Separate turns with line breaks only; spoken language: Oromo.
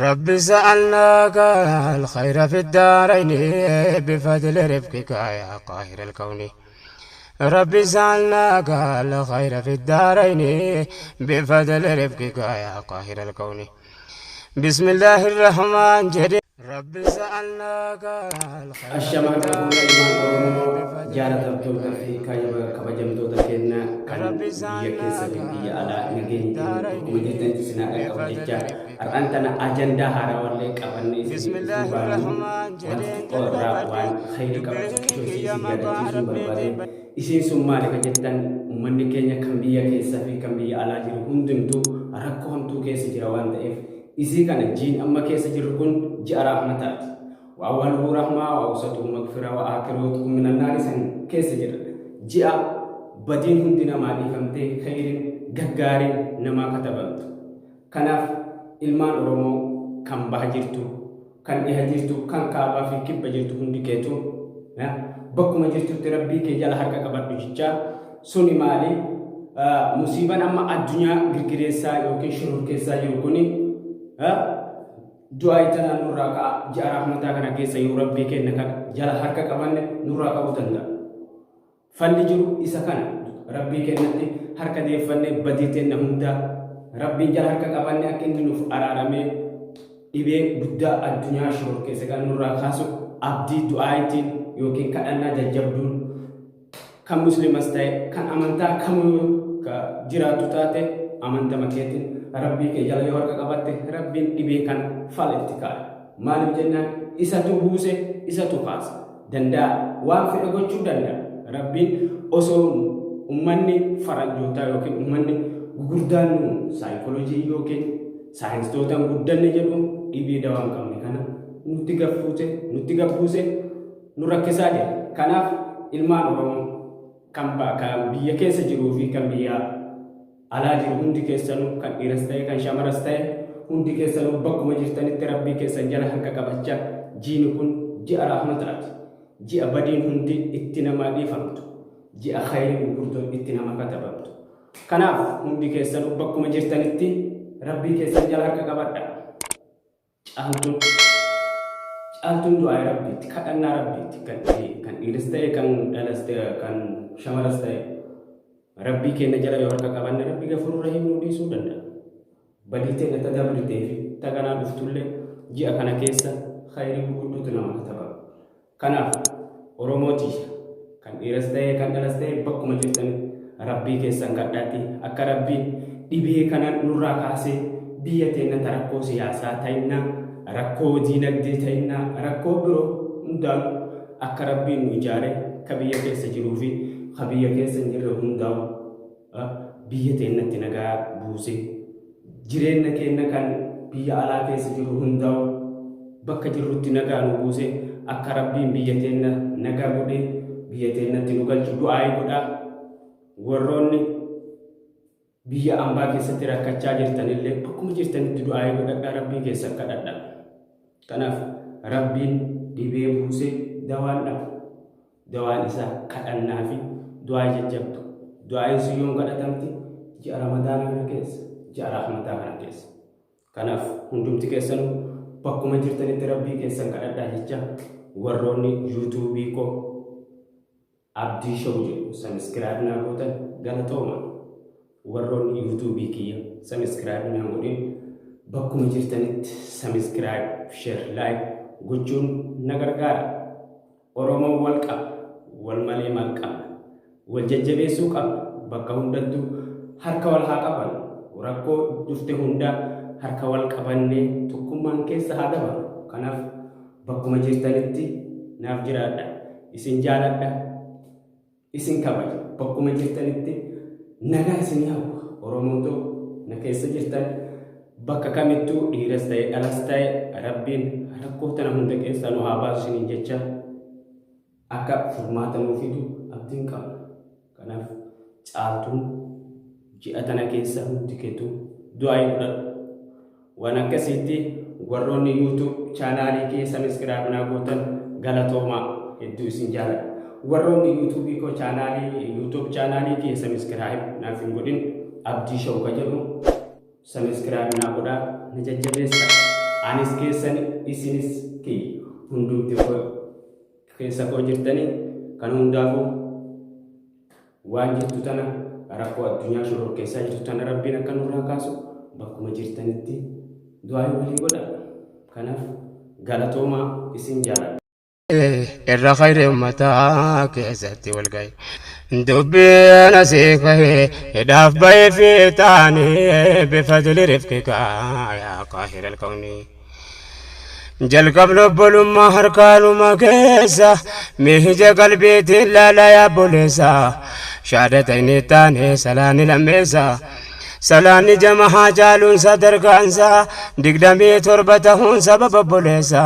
رب سألناك الخير في الدارين بفضل رفقك يا قاهر الكون. رب سألناك الخير في الدارين بفضل رفقك يا قاهر الكون. بسم الله الرحمن جري رب سألناك الخير في
Ashama harka fuune
الدارين
ilmaan Oromoo
بفضل
jaalatamtoota
رفقك
fi
يا قاهر الكون.
kabajamtoota keenya kan
رب
biyya keessa
سألناك
fi biyya alaa
الخير في
nageenyi keenya
الدارين
bakkuma jirtanitti isin haa dhaqqabu
بفضل
jecha
رفقك
har'aan
يا
tana
قاهر
ajandaa
الكون.
haarawallee qabannee
بسم
isinii dhufuu
الله
baannu
الرحمن
wanti
جرين
xiqqoo irraa waan
جلقبدي
khayrii qabdu xiqqoo
دبي
ishee
يا
isin
مقا
yaadachiisuun
ربي
barbaade.
دي.
Isiin sun maali ka jettan, ummanni keenya kan biyya keessaa fi kan biyya alaa jiru hundumtuu rakkoo hamtuu keessa jira waan ta'eef, isii kana jiin amma keessa jirru kun ji'a rahmataati. Wa awwaluhu rahmaa wa awsatuhu magfiraa wa aakiruhu minan naari san keessa jira. Ji'a badiin hundi namaa dhiifamtee khayriin gaggaariin namaa katabamtu. Kanaaf ilmaan Oromoo kan baha jirtu, kan dhiha jirtu, kan kaabaa fi kibba jirtu hundi keetu bakkuma jirtutti rabbii kee jala harka qabadhu jechaa. Suni maali? Musiibaan amma addunyaa girgireessaa yookiin shororkeessaa jiru kuni du'aa itanaan nurraa ka'a. Ji'a rahmataa kana keessa yoo rabbii keenya jala harka qabanne nurraa ka'uu danda'a. Falli jiru isa kana, rabbii keenyatti harka deeffannee badii teenna hundaa rabbiin jala harka qabanne akka inni nuuf araaramee dhibee guddaa addunyaa shororkeessa kan nurraa kaasu abdii du'aayitiin yookiin kadhannaa jajjabduun kan muslimas ta'e kan amantaa kamuu ka jiraattu taate amantama keetiin rabbii kee jala yoo harka qabatte rabbiin dhibee kan fala itti kaa'a. Maaliif jennaan, isatu buuse, isatu kaasa. Danda'a, waan fedhe gochuu danda'a. Rabbiin osoo ummanni faranjootaa yookiin ummanni gugurdaan nu saayikooloojii yookiin saayinstootaan guddanne jedhu dhibee dawaa hin qabne kana nutti gaffuuse, nutti gabbuuse, nu rakkisaa jira. Kanaaf ilmaan Oromoo kan biyya keessa jiruu fi kan biyya alaa jiru hundi keessanuu, kan dhiiras ta'e kan shamaras ta'e, hundi keessanuu bakkuma jirtanitti rabbii keessan jala harka qabachaa, jiini kun ji'a rahmataati. Ji'a badiin hundi itti namaa dhiifamtu. Ji'a khayriin gurguddoon itti nama katabamtu. Kanaaf hundi keessanuu bakkuma jirtanitti rabbii keessan jala harka qabadha. Caaltuun du'aa rabbiitti, kadhannaa rabbiitti, kan dhiiras ta'e kan dhalas ta'e kan shamaras ta'e rabbii keenya jala yoo harka qabanne rabbi gafuur rahiim nu dhiisuu danda'a. Badii teenya ta dabritee fi ta ganaa dhuftullee ji'a kana keessa khayrii gurguddootu nama katabama. Kanaaf Oromoo tiyya kan dhiiras ta'e kan dhalas ta'e bakkuma jirtan rabbii keessan kadhaatti akka rabbiin dhibee kana nurraa kaasee biyya teenya ta rakkoo siyaasaa ta'innaa, rakkoo diinagdee ta'innaa, rakkoo biroo hundaanuu akka rabbiin nu ijaare ka biyya keessa jiruu fi ka biyya keessa hin jirre hundaa'u biyya teenyatti nagaa buuse, jireenya keenya kan biyya alaa keessa jiru hundaa'u bakka jirrutti nagaa nu buuse, akka rabbiin biyya teenya nagaa godhee biyya teenyatti nu galchu du'aa'ii godhaa. Warroonni biyya ambaa keessatti rakkachaa jirtanillee bakkuma jirtanitti du'aa'ii godhadhaa, rabbii keessan kadhadhaa. Kanaaf rabbiin dhibee buuse dawaan dhabu. Dawaan isaa kadhannaa fi du'aa jajjabdu. Du'aa'iin sun yoom kadhatamti? Ji'a Ramadaanaa kana keessa, ji'a rahmataa kana keessa. Kanaaf hundumti keessanuu bakkuma jirtanitti rabbii keessan kadhadhaa jecha, warroonni yuutuubii koo Abdii Show jedhu subscribe naa gootan galatooma. Warroonni yuutuubii kiyya subscribe naa godhin bakkuma jirtanitti subscribe, share, like gochuun na gargaara. Oromoon wal qaba, wal malee maal qabna? Wal jajjabeessuu qabna. Bakka hundattuu harka wal haa qabannu. Rakkoo dhufte hunda harka wal qabannee tokkummaan keessa haa dabarru. Kanaaf bakkuma jirtanitti naaf jiraadha. Isin jaaladha. Isin kabaja. Bakkuma jirtanitti nagaa isinii hawwa. Oromoo too na keessa jirtan bakka kamittuu dhiiras ta'e dhalas ta'e rabbiin rakkoo tana hunda keessaa nu haa baasu isiniin jecha, akka furmaata nuu fidu abdiin qabna. Kanaaf caaltuun ji'a tana keessa hundi keetu du'aa godhadhu. Waan akkasiitti warroonni YouTube chaanaalii kee subscribe naa gootan galatoomaa, hedduu isin jaaladha. Warroonni YouTube koo chaanaalii YouTube chaanaalii kee subscribe naaf hin godhin, Abdii Show ka jedhu subscribe naa godhaa, na jajjabeessa. Anis keessan isinis kiyya hundumti keessa koo jirtanii kan hundaafuu waan jirtu tana rakkoo addunyaa shororkeessaa jirtu tana Rabbiin akka nurraa kaasu bakkuma jirtanitti du'aa walii godha. Kanaaf galatoomaa, isin jaaladha.
Irra khayri ummataa keessatti wal gahe. Dubbiin asii kahe hidhaaf bahee fi taane bifadli rifqika yaa qaahira alkawni. Jalqabni obbolummaa harkaanuma keessa miija qalbiitiin laalaa yaa obboleessa. Shahadatayni taane salaanni lammeessa. Salaanni jamahaa caaluun sadarkaansa 27 tahuun sababa obboleessa.